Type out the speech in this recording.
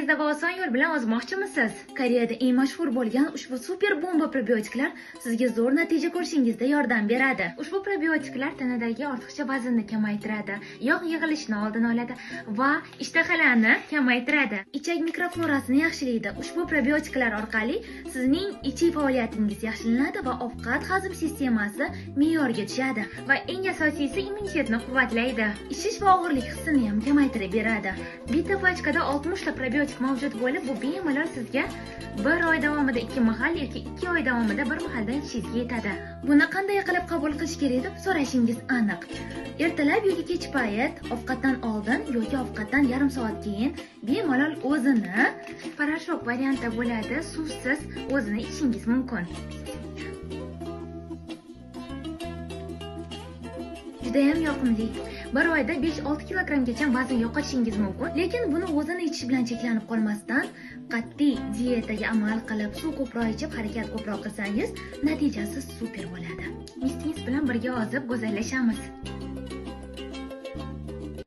Tezda va oson yo'l bilan ozmoqchimisiz? Koreyada eng mashhur bo'lgan ushbu super bomba probiotiklar sizga zo'r natija ko'rishingizda yordam beradi. Ushbu probiotiklar tanadagi ortiqcha vaznni kamaytiradi, yog' yig'ilishini oldini oladi va ishtahalarni kamaytiradi. Ichak mikroflorasini yaxshilaydi. Ushbu probiotiklar orqali sizning ichak faoliyatingiz yaxshilanadi va ovqat hazm sistemasi me'yorga tushadi va eng asosiysi immunitetni quvvatlaydi. Ishish va og'irlik hissini ham kamaytirib beradi. Bitta pachkada 60 ta probiotik mavjud bo'lib, bu bemalol sizga 1 oy davomida 2 mahal yoki 2 oy davomida 1 mahaldan ichishingizga yetadi. Buni qanday qilib qabul qilish kerak deb so'rashingiz aniq. Ertalab yoki kech payt, ovqatdan oldin yoki ovqatdan yarim soat keyin bemalol o'zini порошок variantda bo'ladi, suvsiz o'zini ichishingiz mumkin. Judayam yoqimli. Bir oyda 5-6 kilogrammgacha vazn yo'qotishingiz mumkin, lekin buni o'zini ichish bilan cheklanib qolmasdan, qat'iy dietaga amal qilib, suv ko'proq ichib, harakat ko'proq qilsangiz, natijasi super bo'ladi. Mistingiz bilan birga ozib go'zallashamiz.